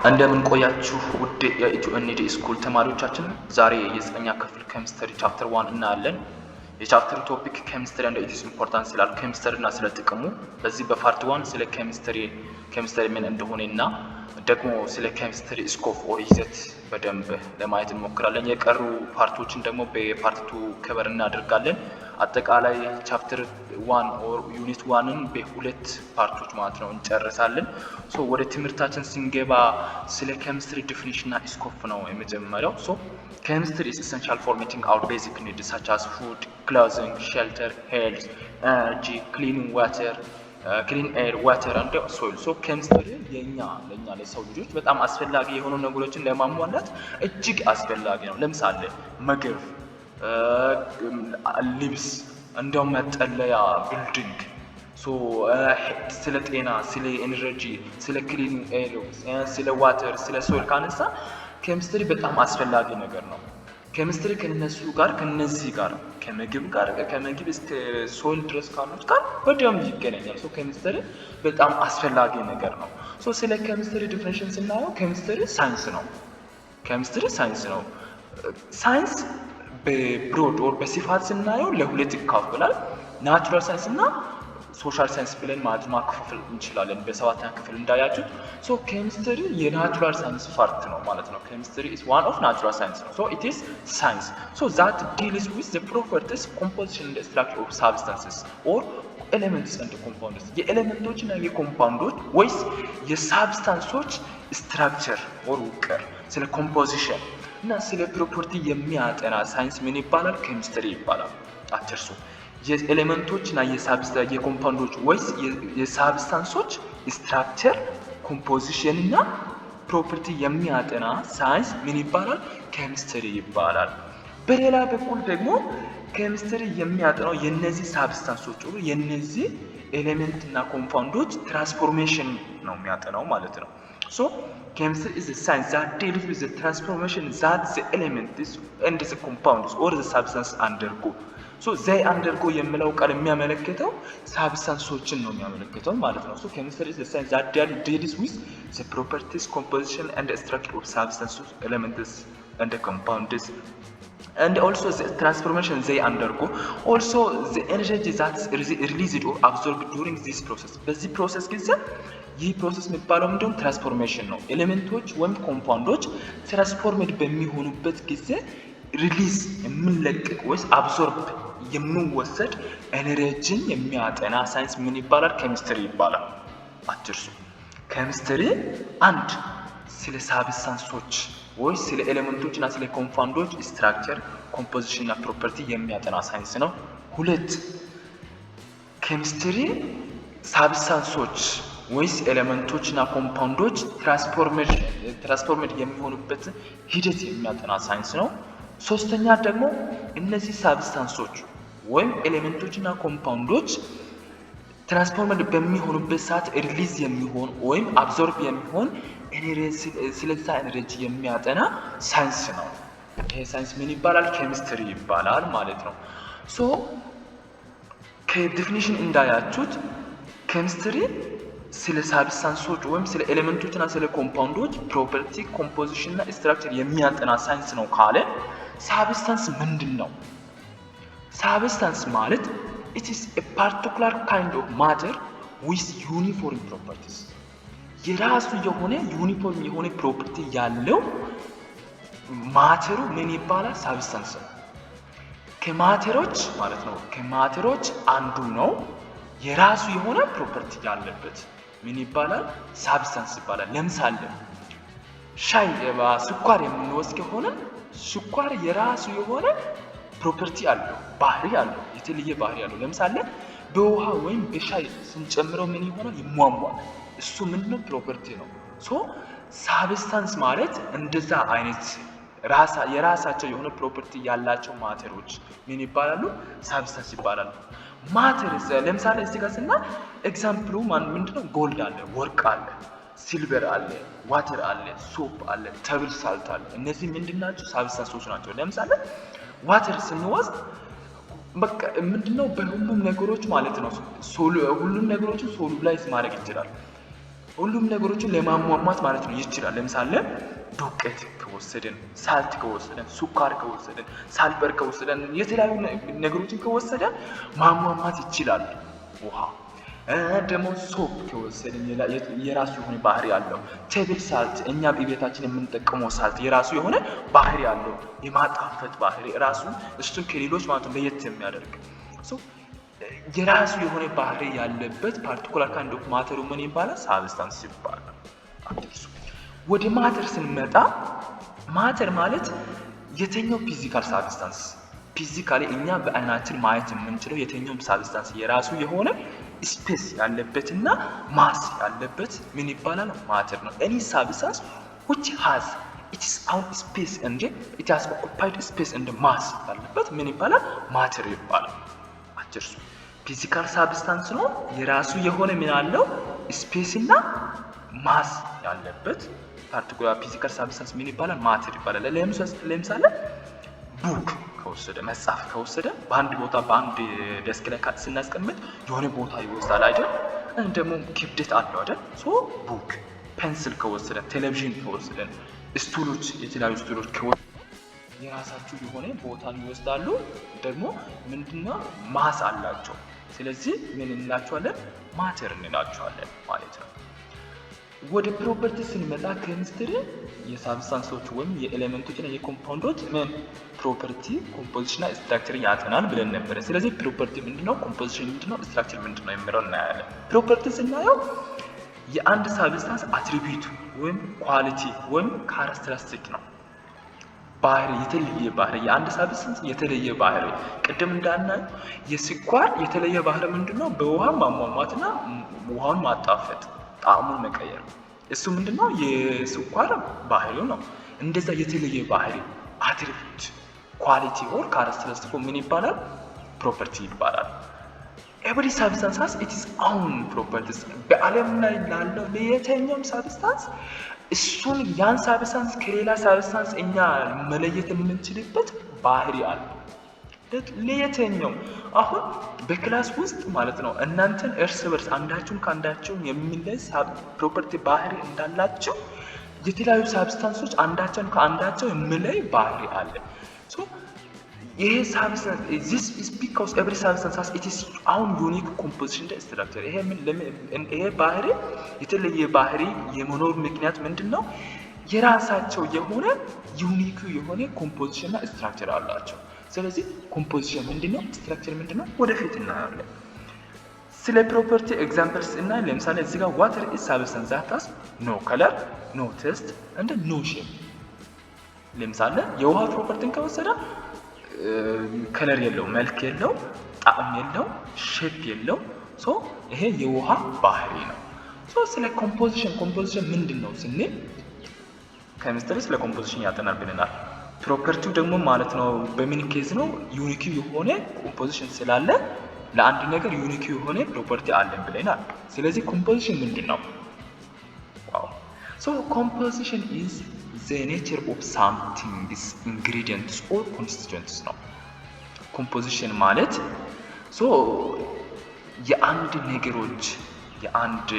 እንደምን ቆያችሁ ውድ የኢትዮ ኤንዲ school ተማሪዎቻችን፣ ዛሬ የዘጠነኛ ክፍል chemistry chapter 1 እናያለን። የ chapter topic chemistry and its importance ይላል። ኬሚስትሪ እና ስለ ጥቅሙ። በዚህ በ part 1 ስለ chemistry፣ chemistry ምን እንደሆነ እና ደግሞ ስለ chemistry scope or ይዘት በደንብ ለማየት እንሞክራለን። የቀሩ part ኦችን ደግሞ በ part 2 cover እናደርጋለን። አጠቃላይ chapter 1 or unit 1 ን በሁለት part ኦች ማለት ነው እንጨርሳለን። So ወደ ትምህርታችን ስንገባ ስለ chemistry definition እና scope ነው የመጀመሪያው። So chemistry is essential for meeting our basic needs such as food, clothing, shelter, health, energy, clean water, clean air, water and soil። So chemistry የኛ ለኛ ለሰው ልጆች በጣም አስፈላጊ የሆኑ ነገሮችን ለማሟላት እጅግ አስፈላጊ ነው። ለምሳሌ ምግብ፣ ልብስ፣ እንደውም መጠለያ፣ building፣ ስለ ጤና፣ ስለ energy፣ ስለ clean air፣ ስለ water፣ ስለ soil ካነሳ ኬሚስትሪ በጣም አስፈላጊ ነገር ነው። ኬሚስትሪ ከነሱ ጋር፣ ከነዚህ ጋር፣ ከምግብ ጋር፣ ከምግብ እስከ soil ድረስ ካሉት ጋር በደንብ ይገናኛል። So chemistry በጣም አስፈላጊ ነገር ነው። So ስለ chemistry definition ስናየው ኬሚስትሪ ሳይንስ ነው። ኬሚስትሪ ሳይንስ ነው። ሳይንስ በ broad or በስፋት ስናየው ለሁለት ይካፈላል። Natural science እና social science ብለን ማለት ማከፋፈል እንችላለን። በሰባተኛ ክፍል እንዳያችሁት። So chemistry የ natural science part ነው ማለት ነው። Chemistry is one of natural science ነው። So it is science so that deals with the properties, composition and structure of substances or elements and compounds። የኤሌመንቶች እና የኮምፓውንዶች ወይስ የሳብስታንሶች ስትራክቸር ኦር ውቅር፣ ስለ composition እና ስለ property የሚያጠና ሳይንስ ምን ይባላል? ኬሚስትሪ ይባላል። አትርሱ። የኤሌመንቶች እና የኮምፓውንዶች ወይስ የሳብስታንሶች ስትራክቸር፣ ኮምፖዚሽን እና ፕሮፐርቲ የሚያጠና ሳይንስ ምን ይባላል? ኬሚስትሪ ይባላል። በሌላ በኩል ደግሞ ኬሚስትሪ የሚያጠናው የነዚህ substance ኦች፣ የነዚህ element እና compound ኦች transformation ነው የሚያጠናው ማለት ነው። So chemistry is science that deals with the transformation that the elements and the compounds or the substance undergo። So they undergo የሚለው ቃል የሚያመለክተው substance ኦችን ነው የሚያመለክተው ማለት ነው። So chemistry is science that deals with the properties, composition and structure of substances, elements and compounds and also the transformation they undergo, also the energy that's released or absorbed during this process። በዚህ process ጊዜ፣ ይህ process የሚባለው ምንድነው? Transformation ነው። Element ኦች ወይም compound ኦች transformed በሚሆኑበት ጊዜ release የሚለቀቅ ወይስ absorb የሚወሰድ energy ን የሚያጠና ሳይንስ ምን ይባላል? ኬሚስትሪ ይባላል። አትርሱ። ኬሚስትሪ አንድ ስለ substance ኦች ወይ ስለ element ኦች እና ስለ compound ኦች structure፣ composition እና property የሚያጠና ሳይንስ ነው። ሁለት፣ chemistry substance ኦች ወይስ element ኦች እና compound ኦች transformed የሚሆኑበት ሂደት የሚያጠና ሳይንስ ነው። ሶስተኛ ደግሞ እነዚህ substance ኦች ወይም element ኦች እና compound ኦች transformed በሚሆኑበት ሰዓት release የሚሆን ወይም absorb የሚሆን ስለዛ energy የሚያጠና ሳይንስ ነው። ይሄ ሳይንስ ምን ይባላል? ኬሚስትሪ ይባላል ማለት ነው። So ከ definition እንዳያችሁት ኬሚስትሪ ስለ substance ኦች ወይም ስለ element ኦች እና ስለ compound ኦች property፣ composition እና structure የሚያጠና ሳይንስ ነው ካለ substance ምንድን ነው? Substance ማለት it is a particular kind of matter with uniform properties። የራሱ የሆነ ዩኒፎርም የሆነ property ያለው matter ኡ ምን ይባላል? Substance ነው። ከ matter ኦች ማለት ነው። ከ matter ኦች አንዱ ነው። የራሱ የሆነ property ያለበት ምን ይባላል? Substance ይባላል። ለምሳሌ ሻይ ስኳር የምንወስድ ከሆነ ስኳር የራሱ የሆነ property አለው፣ ባህሪ አለው፣ የተለየ ባህሪ አለው። ለምሳሌ በውሃ ወይም በሻይ ስንጨምረው ምን ይሆናል? ይሟሟል። እሱ ምንድነው? Property ነው። So substance ማለት እንደዛ አይነት የራሳቸው የሆነ property ያላቸው matter ኦች ምን ይባላሉ? Substance ይባላሉ። Matter ለምሳሌ እዚህ ጋር ስና example ኡ ምንድነው? Gold አለ፣ ወርቅ አለ፣ silver አለ፣ water አለ፣ soap አለ፣ table salt አለ። እነዚህ ምንድን ናቸው? Substance ኦች ናቸው። ለምሳሌ water ስንወስድ በቃ ምንድነው? በሁሉም ነገሮች ማለት ነው፣ ሁሉም ነገሮችን solubilize ማድረግ ይችላል። ሁሉም ነገሮችን ለማሟሟት ማለት ነው ይችላል። ለምሳሌ ዱቄት ከወሰድን፣ salt ከወሰድን፣ ስኳር ከወሰድን፣ ሳልፈር ከወሰድን፣ የተለያዩ ነገሮችን ከወሰደን ማሟሟት ይችላል ውሃ። ደግሞ soap ከወሰድን የራሱ የሆነ ባህሪ አለው። Table salt፣ እኛ በቤታችን የምንጠቀመው salt የራሱ የሆነ ባህሪ አለው። የማጣፈጥ ባህሪ ራሱ እሱን ከሌሎች ማለት ነው ለየት የሚያደርግ። የራሱ የሆነ ባህሪ ያለበት particular kind of matter ኡ ምን ይባላል? Substance ይባላል። አትርሱ። ወደ matter ስንመጣ matter ማለት የትኛው physical substance፣ physically እኛ በአይናችን ማየት የምንችለው የትኛውም substance የራሱ የሆነ space ያለበትና mass ያለበት ምን ይባላል? Matter ነው። Any substance which has its own space and it has occupied space and mass ያለበት ምን ይባላል? Matter ይባላል። አትርሱ። Physical substance ነው። የራሱ የሆነ ምን አለው? Space እና mass ያለበት particular physical substance ምን ይባላል? Matter ይባላል። ለምሳሌ book ከወሰደ፣ መጽሐፍ ከወሰደ በአንድ ቦታ በአንድ desk ላይ ስናስቀምጥ የሆነ ቦታ ይወስዳል አይደል? ደግሞ ክብደት አለው አይደል? So book፣ pencil ከወሰደን፣ ቴሌቪዥን ከወሰደን፣ stool ኦች፣ የተለያዩ stool ኦች ከወሰደን የራሳቸው የሆነ ቦታን ይወስዳሉ። ደግሞ ምንድነው? Mass አላቸው። ስለዚህ ምን እንላቸዋለን? Matter እንላቸዋለን ማለት ነው። ወደ property ስንመጣ ኬሚስትሪ የሳብስታንሶች ወይም የኤሌመንቶች እና የኮምፓውንዶች ምን property፣ composition እና structure ያጠናል ብለን ነበረ። ስለዚህ property ምንድነው፣ composition ምንድነው፣ structure ምንድነው የሚለው እናያለን። Property ስናየው የአንድ substance attribute ወይም quality ወይም characteristic ነው። ባህሪ፣ የተለየ ባህሪ፣ የአንድ substance የተለየ ባህሪ። ቅድም እንዳልናየው የስኳር የተለየ ባህሪ ምንድነው? በውሃ ማሟሟትና ውሃውን ማጣፈጥ፣ ጣዕሙን መቀየር። እሱ ምንድነው? የስኳር ባህሪው ነው። እንደዛ የተለየ ባህሪ attribute፣ quality or characteristic ምን ይባላል? Property ይባላል። Every substance has its own properties። በዓለም ላይ ላለው ለየትኛውም substance እሱን ያን substance ከሌላ substance እኛ መለየት የምንችልበት ባህሪ አለ። ለየትኛው አሁን በ class ውስጥ ማለት ነው እናንተን እርስ በርስ አንዳችሁን ከአንዳችሁን የሚለይ property ባህሪ እንዳላቸው የተለያዩ substance ኦች አንዳቸውን ከአንዳቸው የሚለይ ባህሪ አለ። ይሄ substance, this is because every substance has its own unique composition, structure። ይሄ ምን ይሄ ባህሪ የተለየ ባህሪ የመኖር ምክንያት ምንድን ነው? የራሳቸው የሆነ unique የሆነ composition እና structure አላቸው። ስለዚህ composition ምንድን ነው? Structure ምንድን ነው? ወደፊት እናያለን። ስለ property examples እና ለምሳሌ እዚህ ጋር water is substance that has no color, no taste and no shape። ለምሳሌ የውሃ property ን ከወሰደ color የለው፣ መልክ የለው፣ ጣዕም የለው፣ shape የለው። So ይሄ የውሃ ባህሪ ነው። So ስለ composition፣ composition ምንድን ነው ስንል ኬሚስትሪ ስለ composition ያጠናል ብለናል። Property ው ደግሞ ማለት ነው በምን case ነው? Unique የሆነ composition ስላለ ለአንድ ነገር unique የሆነ property አለን ብለናል። ስለዚህ composition ምንድን ነው? Wow, so composition is the nature of something's ingredients or constituents ነው። Composition ማለት so የአንድ ነገሮች የአንድ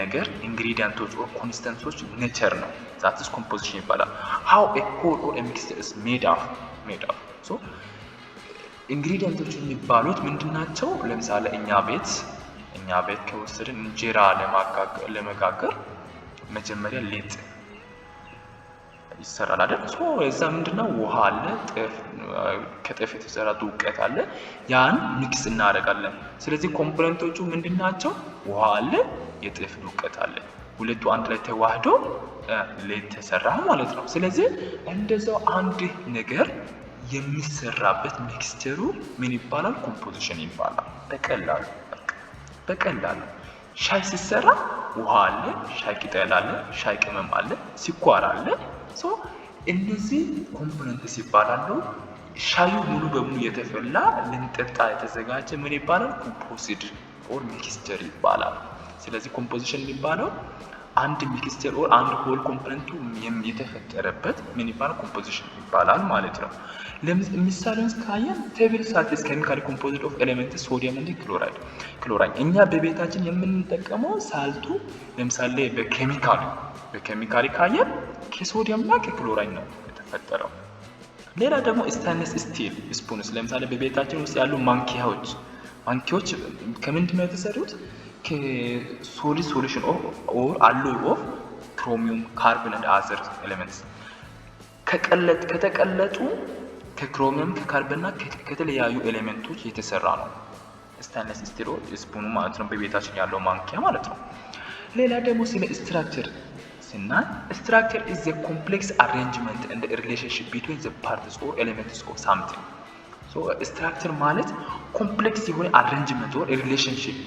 ነገር ingredient ኦች or constituents ኦች nature ነው። That's composition ይባላል። How a whole or a mixture is made up. So ingredient ኦች የሚባሉት ምንድን ናቸው? ለምሳሌ እኛ ቤት ከወሰድን እንጀራ ለመጋገር መጀመሪያ ሊጥ ይሰራል አይደል? So እዛ ምንድነው? ውሃ አለ፣ ጤፍ፣ ከጤፍ የተሰራ ዱቄት አለ። ያን mix እናደርጋለን። ስለዚህ component ኦቹ ምንድን ናቸው? ውሃ አለ፣ የጤፍ ዱቄት አለ። ሁለቱ አንድ ላይ ተዋህዶ ሊጥ ተሰራ ማለት ነው። ስለዚህ እንደዛው አንድ ነገር የሚሰራበት mixture ኡ ምን ይባላል? Composition ይባላል። በቀላሉ ሻይ ሲሰራ ውሃ አለ፣ ሻይ ቅጠል አለ፣ ሻይ ቅመም አለ፣ ስኳር አለ። So እነዚህ components ይባላሉ። ሻዩ ሙሉ በሙሉ የተፈላ ልንጠጣ የተዘጋጀ ምን ይባላል? Composed or mixture ይባላል። ስለዚህ composition የሚባለው አንድ mixture or አንድ whole component ኡ የተፈጠረበት ምን ይባላል? Composition ይባላል ማለት ነው። ምሳሌውን ካየን table salt is chemically composed of element sodium and chloride። እኛ በቤታችን የምንጠቀመው salt ኡ ለምሳሌ በ chemically ካየን ከሶዲየም እና ከክሎራይድ ነው የተፈጠረው። ሌላ ደግሞ stainless steel spoons፣ ለምሳሌ በቤታችን ውስጥ ያሉ ማንኪያዎች ከምንድን ነው የተሰሩት? ከ solid solution or alloy of chromium, carbon and other elements፣ ከተቀለጡ ከ chromium፣ ከ carbon እና ከተለያዩ element ኦች የተሰራ ነው። Stainless steel spoon ኑ ማለት ነው፣ በቤታችን ያለው ማንኪያ ማለት ነው። ሌላ ደግሞ ስለ structure ስናይ structure is the complex arrangement and relationship between the parts or elements of something። So structure ማለት complex የሆነ arrangement or relationship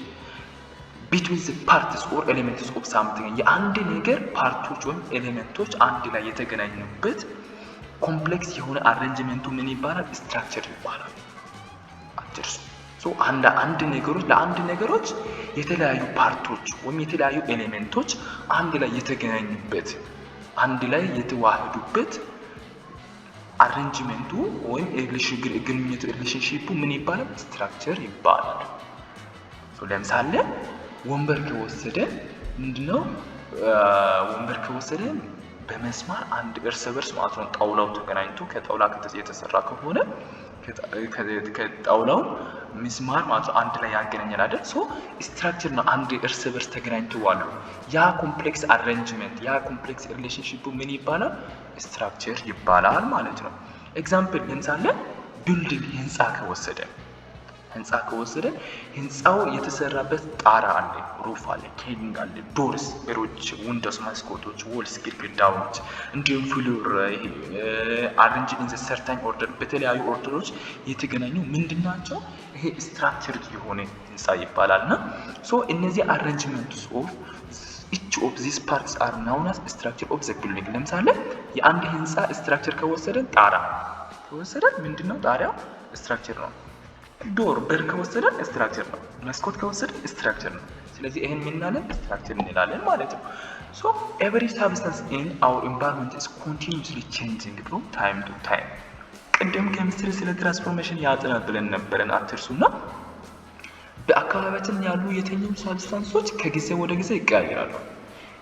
between the parts or elements of something፣ የአንድ ነገር part ኦች ወይም element ኦች አንድ ላይ የተገናኙበት complex የሆነ arrangement ኡ ምን ይባላል? Structure ይባላል። አትርሱ። So አንድ ነገሮች ለአንድ ነገሮች የተለያዩ part ኦች ወይም የተለያዩ element ኦች አንድ ላይ የተገናኙበት፣ አንድ ላይ የተዋህዱበት arrangement ኡ ወይም ግንኙነቱ relationship ኡ ምን ይባላል? Structure ይባላል። ለምሳሌ ወንበር ከወሰደ ምንድነው? ወንበር ከወሰደ በመስማር አንድ እርስ በርስ ማለት ነው ጣውላው ተገናኝቶ ከጣውላ የተሰራ ከሆነ ከጣውላው ሚስማር ማለት ነው አንድ ላይ ያገናኛል አይደል? So structure ነው፣ አንድ እርስ በርስ ተገናኝቶ አሉ። ያ complex arrangement፣ ያ complex relationship ኡ ምን ይባላል? Structure ይባላል ማለት ነው። Example ለምሳሌ building ህንፃ ከወሰደ ህንፃው የተሰራበት ጣራ አለ፣ roof አለ፣ ceiling አለ፣ doors በሮች፣ windows መስኮቶች፣ walls ግድግዳዎች፣ እንዲሁም floor ይሄ arrange in the certain order በተለያዩ order ኦች የተገናኙ ምንድን ናቸው? ይሄ structure የሆነ ህንፃ ይባላል። እና so እነዚህ arrangements of each of these parts are known as structure of the building። ለምሳሌ የአንድ ህንፃ structure ከወሰደን፣ ጣራ ከወሰደን ምንድነው? ጣሪያው structure ነው። Door በር ከወሰደን structure ነው። መስኮት ከወሰደን structure ነው። ስለዚህ ይሄን ምን እንላለን? Structure እንላለን ማለት ነው። So every substance in our environment is continuously changing from time to time። ቅድም ኬሚስትሪ ስለ transformation ያጠናል ብለን ነበረን፣ አትርሱና በአካባቢያችን ያሉ የትኛውም substance ኦች ከጊዜ ወደ ጊዜ ይቀያየራሉ።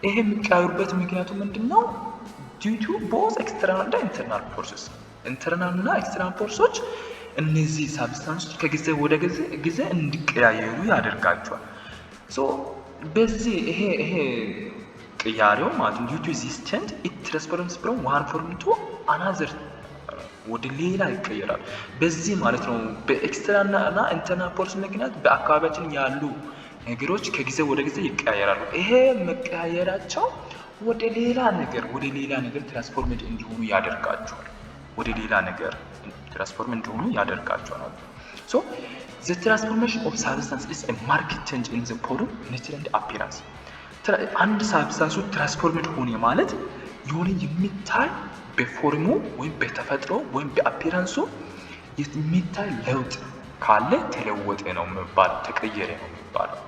ይሄ የሚቀያየሩበት ምክንያቱ ምንድን ነው? Due to both external እና internal forces። Internal እና external force ኦች እነዚህ substance ኦች ከጊዜ ወደ ጊዜ እንዲቀያየሩ ያደርጋቸዋል። So በዚህ ይሄ ቅያሬው ማለት ነው due to this change it transforms from one form to another፣ ወደ ሌላ ይቀየራል። በዚህ ማለት ነው በ external እና internal force ምክንያት በአካባቢያችን ያሉ ነገሮች ከጊዜ ወደ ጊዜ ይቀያየራሉ። ይሄ መቀያየራቸው ወደ ሌላ ነገር transformed እንዲሆኑ ያደርጋቸዋል። ወደ ሌላ ነገር transform እንዲሆኑ ያደርጋቸዋል። So the transformation of substance is a marked change in the form, nature and appearance። አንድ substance ኡ transformed ሆነ ማለት የሆነ የሚታይ በ form ኡ ወይም በተፈጥሮ ወይም በ appearance ኡ የሚታይ ለውጥ ካለ ተለወጠ ነው የሚባለው፣ ተቀየረ ነው የሚባለው።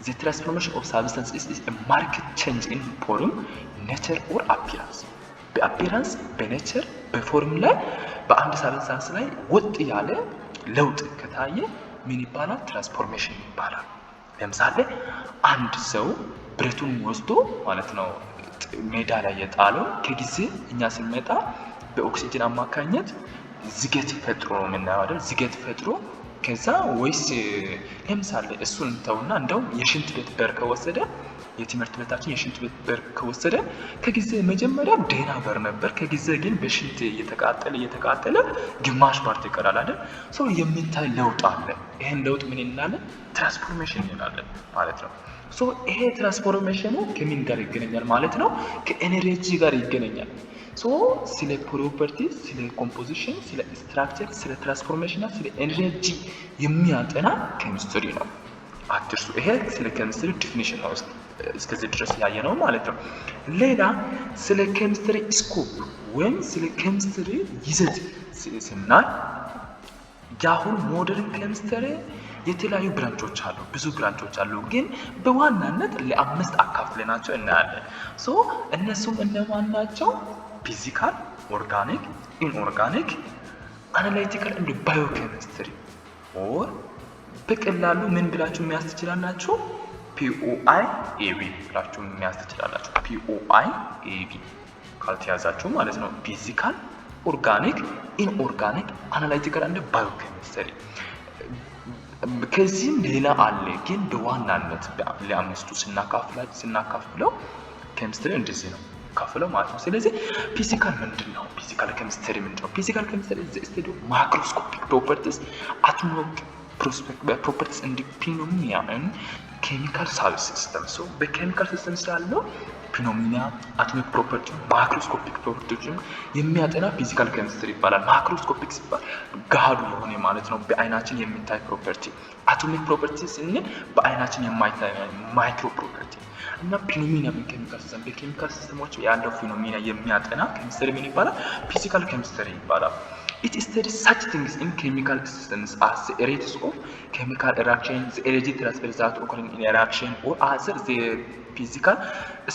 The transformation of substance is a marked change in form, nature or appearance። በ appearance፣ በ nature፣ በ form ላይ በአንድ substance ላይ ወጥ ያለ ለውጥ ከታየ ምን ይባላል? Transformation ይባላል። ለምሳሌ አንድ ሰው ብረቱን ወስዶ ማለት ነው ሜዳ ላይ የጣለው ከጊዜ እኛ ስንመጣ በኦክሲጅን አማካኝነት ዝገት ፈጥሮ ነው የምናየው አይደል? ዝገት ፈጥሮ ከዛ ወይስ ለምሳሌ እሱን ተውና እንደው የሽንት ቤት በር ከወሰደ፣ የትምህርት ቤታችን የሽንት ቤት በር ከወሰደ ከጊዜ መጀመሪያ ደህና በር ነበር። ከጊዜ ግን በሽንት እየተቃጠለ እየተቃጠለ ግማሽ part ይቀራል አይደል? So የሚታይ ለውጥ አለ። ይሄን ለውጥ ምን እንላለን? Transformation እንላለን ማለት ነው። So ይሄ transformation ኑ ከምን ጋር ይገናኛል ማለት ነው? ከ energy ጋር ይገናኛል። So ስለ property፣ ስለ composition፣ ስለ structure፣ ስለ transformation እና ስለ energy የሚያጠና ኬሚስትሪ ነው። አትርሱ። ይሄ ስለ chemistry definition ነው እስከዚህ ድረስ ያየነው ማለት ነው። ሌላ ስለ chemistry scope ወይም ስለ ኬሚስትሪ ይዘት ስናይ የአሁን modern chemistry የተለያዩ branch ኦች አሉ፣ ብዙ branch ኦች አሉ። ግን በዋናነት ለአምስት አካፍለናቸው እናያለን። So እነሱም እነማን ናቸው? Physical፣ organic፣ inorganic፣ analytical and biochemistry or በቀላሉ ምን ብላችሁ መያዝ ትችላላችሁ? POIAB ብላችሁ መያዝ ትችላላችሁ። POIAB ካልተያዛችሁ ማለት ነው። Physical፣ organic፣ inorganic፣ analytical and biochemistry። ከዚህም ሌላ አለ፣ ግን በዋናነት ለአምስቱ ስናካፍለው ኬሚስትሪ እንደዚህ ነው ካፍለው ማለት ነው። ስለዚህ physical ምንድን ነው? Physical chemistry ምንድን ነው? Physical chemistry is the study of macroscopic properties, atomic properties and phenomena in chemical system. So በ chemical system ስላለው phenomena, atomic property, macroscopic property ዎችን የሚያጠና physical chemistry ይባላል። Macroscopic ሲባል ገሃዱ የሆነ ማለት ነው፣ በአይናችን የሚታይ property። Atomic property ስንል በአይናችን የማይታይ micro property እና phenomena chemical system በ chemical system ኦች ያለው phenomena የሚያጠና ኬሚስትሪ ምን ይባላል? Physical chemistry ይባላል። It studies such things in chemical systems as the rates of chemical reaction, the energy transfer that occurring in a reaction, or other the physical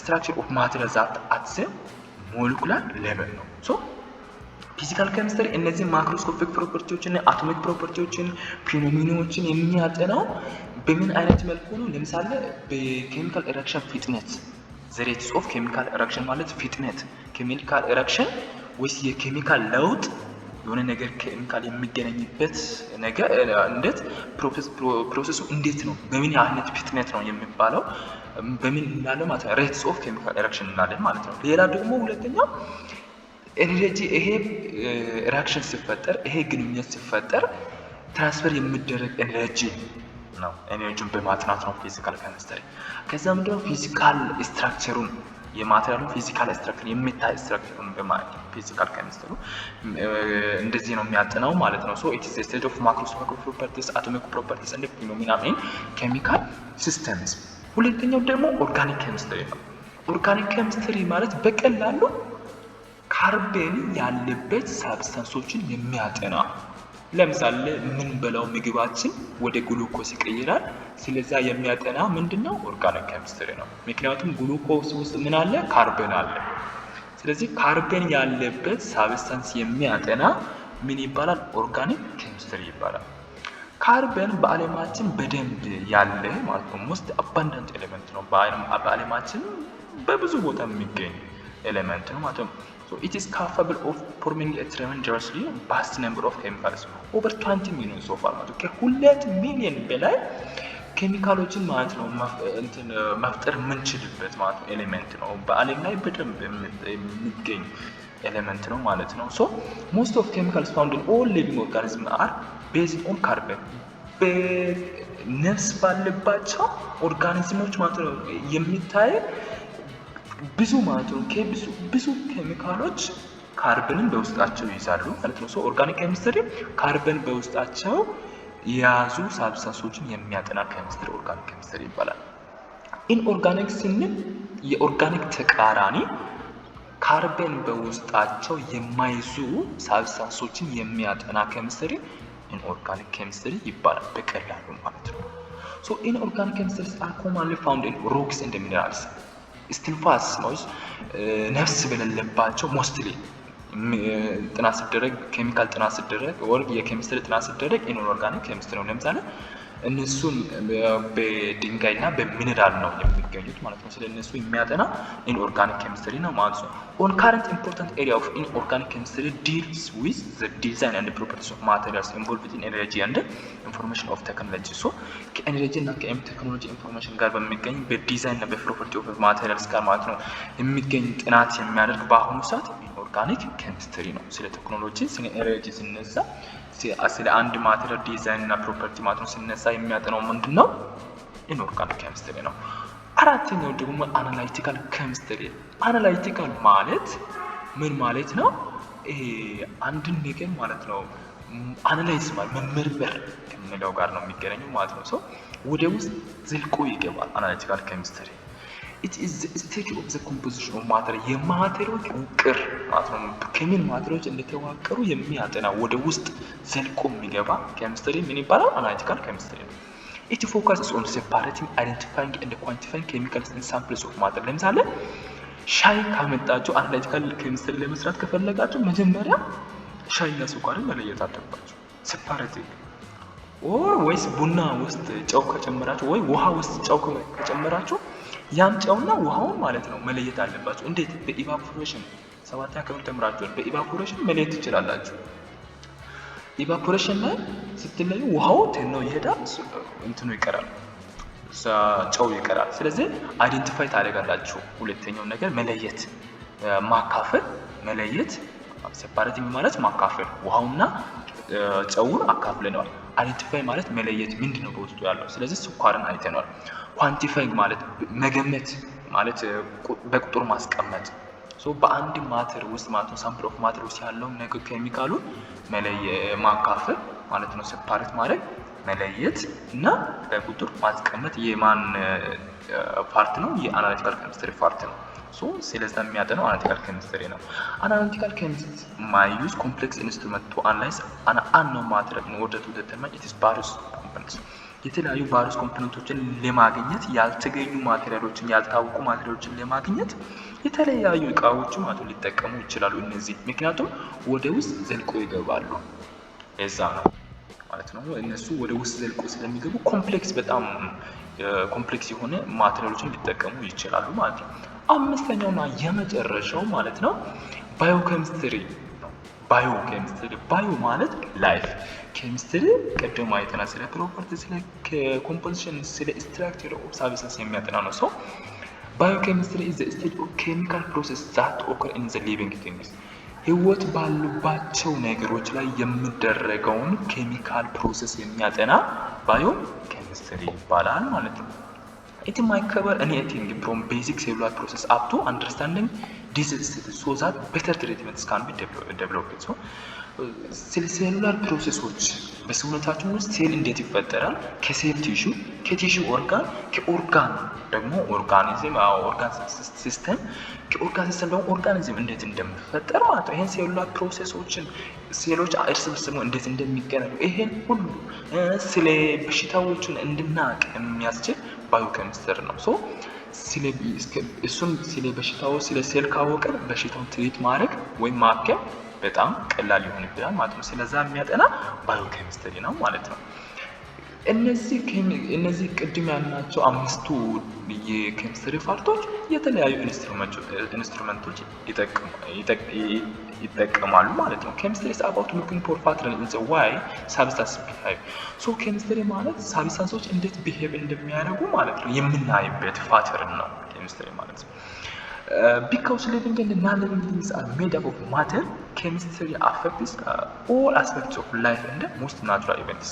structure of material that at the molecular level ነው። So physical chemistry እነዚህ macroscopic property ዎችን፣ atomic property ዎችን፣ phenomena ዎችን የሚያጠናው በምን አይነት መልኩ ነው? ለምሳሌ በ chemical reaction ፍጥነት፣ the rates of chemical reaction ማለት ፍጥነት chemical reaction ወይስ የኬሚካል ለውጥ የሆነ ነገር ኬሚካል የሚገናኝበት ነገር እንዴት process ኡ እንዴት ነው፣ በምን አይነት ፍጥነት ነው የሚባለው በምን እንላለን ማለት ነው። Rates of chemical reaction እንላለን ማለት ነው። ሌላ ደግሞ ሁለተኛው energy ይሄ reaction ሲፈጠር ይሄ ግንኙነት ሲፈጠር transfer የሚደረግ energy ነው። Energy ውን በማጥናት ነው physical chemistry። ከዛ ምንድነው physical structure ኡን የ material ኡ physical structure የሚታይ structure ኡን በማየት physical chemistry ው እንደዚህ ነው የሚያጠናው ማለት ነው። So it is study of macroscopic properties, atomic properties and phenomena in chemical systems። ሁለተኛው ደግሞ organic chemistry ነው። Organic chemistry ማለት በቀላሉ ካርበን ያለበት substance ኦችን የሚያጠና፣ ለምሳሌ የምንበላው ምግባችን ወደ ግሉኮስ ይቀይራል። ስለዛ የሚያጠና ምንድን ነው? Organic chemistry ነው። ምክንያቱም ግሉኮስ ውስጥ ምን አለ? ካርበን አለ። ስለዚህ ካርበን ያለበት substance የሚያጠና ምን ይባላል? Organic chemistry ይባላል። ካርበን በዓለማችን በደንብ ያለ ማለት ነው። Most abundant element ነው። በዓለማችን በብዙ ቦታ የሚገኝ element ነው ማለት ነው። So it is capable of forming a tremendously vast number of chemicals, over 20 million so far ማለት ነው። ከ2 ሚሊዮን በላይ ኬሚካሎችን ማለት ነው እንትን መፍጠር የምንችልበት ማለት ነው element ነው። በዓለም ላይ በደንብ የሚገኝ element ነው ማለት ነው። So most of chemicals found in all living organism are based on carbon። በነፍስ ባለባቸው organism ኦች ማለት ነው የሚታይ ብዙ ማለት ነው ከብዙ ብዙ ኬሚካሎች ካርበንን በውስጣቸው ይይዛሉ ማለት ነው። So organic chemistry carbon በውስጣቸው የያዙ substance ኦችን የሚያጠና chemistry organic chemistry ይባላል። Inorganic ስንል የ organic ተቃራኒ ካርበን በውስጣቸው የማይዙ substance ኦችን የሚያጠና chemistry inorganic chemistry ይባላል በቀላሉ ማለት ነው። So inorganic chemistries are commonly found in rocks and minerals። እስትንፋስ ነፍስ በሌለባቸው mostly ጥናት ሲደረግ ኬሚካል ጥናት ሲደረግ ወይ የኬሚስትሪ ጥናት ሲደረግ inorganic chemistry ነው። ለምሳሌ እነሱን በድንጋይ እና በሚኔራል ነው የሚገኙት ማለት ነው። ስለ እነሱ የሚያጠና inorganic chemistry ነው ማለት ነው። One current important area of inorganic chemistry deals with the design and properties of materials involved in energy and information of technology። So ከ energy እና ከኤም technology information ጋር በሚገኝ በዲዛይን እና በ property of materials ጋር ማለት ነው የሚገኝ ጥናት የሚያደርግ በአሁኑ ሰዓት inorganic chemistry ነው። ስለ ቴክኖሎጂ ስለ energy ሲነሳ ስለ አንድ material design እና property ማለት ነው ሲነሳ የሚያጠናው ምንድን ነው? Inorganic chemistry ነው። አራተኛው ደግሞ analytical chemistry። Analytical ማለት ምን ማለት ነው? ይሄ አንድን ነገር ማለት ነው analyze ማለት መመርመር ከምንለው ጋር ነው የሚገናኘው ማለት ነው። So ወደ ውስጥ ዘልቆ ይገባል analytical chemistry። It is study of the composition of matter፣ የ matter ኦች ውቅር ማለት ነው። ከምን matter ኦች እንደተዋቀሩ የሚያጠና፣ ወደ ውስጥ ዘልቆ የሚገባ ኬሚስትሪ ምን ይባላል? Analytical chemistry ነው። It focuses on separating, identifying and quantifying chemicals in samples of matter። ለምሳሌ ሻይ ካመጣችሁ analytical chemistry ለመስራት ከፈለጋችሁ መጀመሪያ ሻይና ስኳርን መለየት አለባችሁ። Separating or ወይስ ቡና ውስጥ ጨው ከጨመራችሁ ወይ ውሃ ውስጥ ጨው ከጨመራችሁ ያን ጨውና ውሃውን ማለት ነው መለየት አለባችሁ። እንዴት? በ evaporation፣ ሰባተኛ ክፍል ተምራችኋል። በ evaporation መለየት ትችላላችሁ። Evaporation ላይ ስትለዩ ውሃው ተኖ ይሄዳል፣ እንትኑ ይቀራል፣ ጨው ይቀራል። ስለዚህ identify ታደርጋላችሁ። ሁለተኛው ነገር መለየት፣ ማካፈል፣ መለየት፣ separating ማለት ማካፈል፣ ውሃውና ጨውን አካፍለነዋል። Identify ማለት መለየት፣ ምንድን ነው በውስጡ ያለው። ስለዚህ ስኳርን አይተነዋል። Quantifying ማለት መገመት ማለት በቁጥር ማስቀመጥ፣ so በአንድ matter ውስጥ ማለት ነው sample of matter ውስጥ ያለውን ነገር ኬሚካሉን መለየ ማካፈል ማለት ነው። Separate ማድረግ፣ መለየት እና በቁጥር ማስቀመጥ የማን part ነው? የ analytical chemistry part ነው። So ስለዛ የሚያጠነው analytical chemistry ነው። Analytical chemist may use complex instrument to analyze an unknown matter in order to determine its various components። የተለያዩ various component ኦችን ለማግኘት፣ ያልተገኙ material ኦችን፣ ያልታወቁ material ኦችን ለማግኘት የተለያዩ እቃዎች ማለት ሊጠቀሙ ይችላሉ። እነዚህ ምክንያቱም ወደ ውስጥ ዘልቆ ይገባሉ። ለዛ ነው ማለት ነው። እነሱ ወደ ውስጥ ዘልቆ ስለሚገቡ complex፣ በጣም complex የሆነ material ኦችን ሊጠቀሙ ይችላሉ ማለት ነው። አምስተኛውና የመጨረሻው ማለት ነው ባዮኬሚስትሪ ነው። Biochemistry፣ bio ማለት life፣ chemistry ቅድም አይተናል። ስለ property፣ ስለ composition፣ ስለ structure of substance የሚያጠና ነው። So biochemistry is the study of chemical process that occur in the living things። ህይወት ባሉባቸው ነገሮች ላይ የሚደረገውን chemical process የሚያጠና ባዮ ኬሚስትሪ ይባላል ማለት ነው። It might cover anything from basic cellular process up to understanding disease states so that better treatments can be developed. So ስለ cellular process ኦች፣ በሰውነታችን ውስጥ ሴል እንዴት ይፈጠራል፣ ከ cell tissue፣ ከ tissue organ፣ ከ organ ደግሞ organism፣ organ system፣ ከ organ system ደግሞ organism እንዴት እንደሚፈጠር ማለት ነው። ይሄን cellular process ኦችን፣ ሴሎች እርስ በርስ ደግሞ እንዴት እንደሚገናኙ፣ ይሄን ሁሉ ስለ በሽታዎችን እንድናቅ የሚያስችል ባዮኬሚስትሪ ነው። So እሱን ስለ በሽታው ስለ ሴል ካወቅን በሽታውን treat ማድረግ ወይም ማከም በጣም ቀላል ይሆንብናል ማለት ነው። ስለዛ የሚያጠና ባዮኬሚስትሪ ነው ማለት ነው። እነዚህ ቅድም ያልናቸው አምስቱ የኬሚስትሪ part ኦች የተለያዩ instrument ኦች ይጠቀማሉ ማለት ነው። Chemistry is about looking for pattern in the way substance behave። So ኬሚስትሪ ማለት substance ኦች እንዴት behave እንደሚያደርጉ ማለት ነው የምናይበት pattern ነው ኬሚስትሪ ማለት ነው። Because living and non-living things are made up of matter, chemistry affects all aspects of life and most natural events.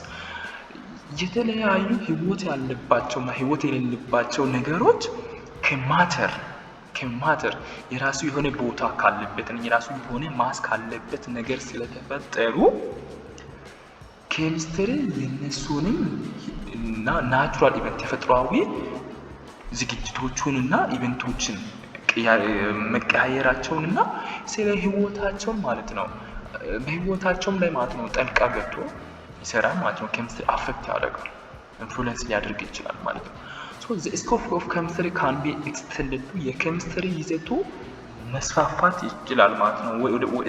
የተለያዩ ህይወት ያለባቸው እና ህይወት የሌለባቸው ነገሮች ከ matter የራሱ የሆነ ቦታ ካለበት፣ የራሱ የሆነ mass ካለበት ነገር ስለተፈጠሩ ኬሚስትሪ የነሱንም እና natural event፣ ተፈጥሯዊ ዝግጅቶቹን እና event ኦችን መቀያየራቸውን እና ስለ ህይወታቸውን ማለት ነው፣ በህይወታቸውም ላይ ማለት ነው ጠልቃ ገብቶ ይሰራል ማለት ነው። ኬሚስትሪ affect ያደርጋል፣ influence ሊያደርግ ይችላል ማለት ነው። So the scope of chemistry can be extended to፣ የኬሚስትሪ ይዘቱ መስፋፋት ይችላል ማለት ነው።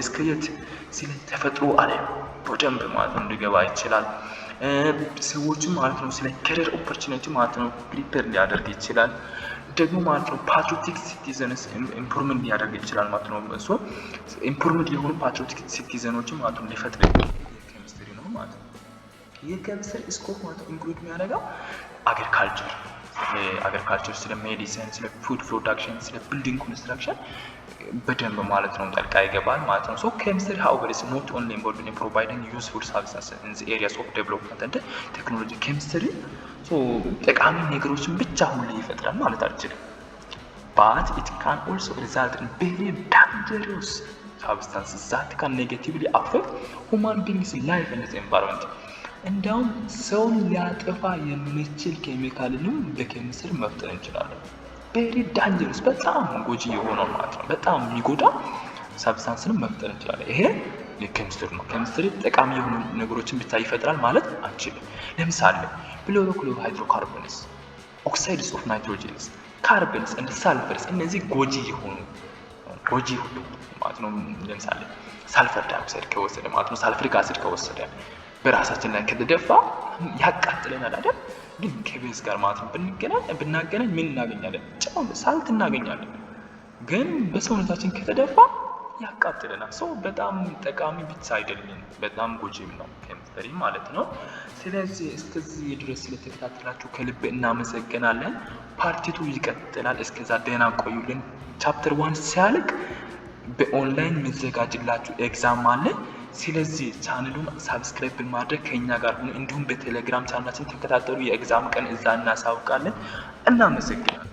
እስከ የት? ስለ ተፈጥሮ ዓለም በደንብ ማለት ነው እንዲገባ ይችላል። ሰዎችም ማለት ነው ስለ career opportunity ማለት ነው prepare ሊያደርግ ይችላል። ደግሞ ማለት ነው patriotic citizens improvement ሊያደርግ ይችላል ማለት ነው። So improvement የሆኑ patriotic citizen ኦችን ማለት ነው ሊፈጥር የኬሚስትሪ ነው ማለት ነው። የኬሚስትሪ scope ማለት ነው include የሚያደርገው agriculture፣ ስለ medicine፣ ስለ food production፣ ስለ building construction በደንብ ማለት ነው ጠልቃ ይገባል ማለት ነው። So chemistry, however, is not only involved in providing useful substance in the areas of development and technology። ኬሚስትሪ so ጠቃሚ ነገሮችን ብቻ ሁሌ ይፈጥራል ማለት አልችልም። But it can also result in very dangerous substances that can negatively affect human beings' life and environment። እንዲያውም ሰውን ሊያጠፋ የሚችል ኬሚካልንም በኬሚስትሪ መፍጠር እንችላለን። Very dangerous፣ በጣም ጎጂ የሆነው ማለት ነው። በጣም የሚጎዳ substance ንም መፍጠር እንችላለን። ይሄ የኬሚስትሪ ነው። ኬሚስትሪ ጠቃሚ የሆኑ ነገሮችን ብቻ ይፈጥራል ማለት አንችልም። ለምሳሌ chlorofluorhydrocarbons፣ oxides of nitrogens፣ carbons and sulfurs፣ እነዚህ ጎጂ ማለት ነው። ለምሳሌ sulfur dioxide ከወሰደ ማለት ነው፣ sulfuric acid ከወሰደ በራሳችን ላይ ከተደፋ ያቃጥለናል አይደል? ግን ከ base ጋር ማለት ነው ብናገናኝ ምን እናገኛለን? ጨው salt እናገኛለን። ግን በሰውነታችን ከተደፋ ያቃጥለናል። So በጣም ጠቃሚ ብቻ አይደለም፣ በጣም ጎጂም ነው ኬሚስትሪ ማለት ነው። ስለዚህ እስከዚህ ድረስ ስለተከታተላችሁ ከልብ እናመሰግናለን። Part two ይቀጥላል። እስከዛ ደህና ቆዩልን። Chapter 1 ሲያልቅ በኦንላይን የሚዘጋጅላችሁ exam አለ። ስለዚህ ቻናሉን subscribe በማድረግ ከኛ ጋር ሁኑ። እንዲሁም በቴሌግራም ቻናላችን ተከታተሉ። የ exam ቀን እዛ እናሳውቃለን። እናመሰግናለን።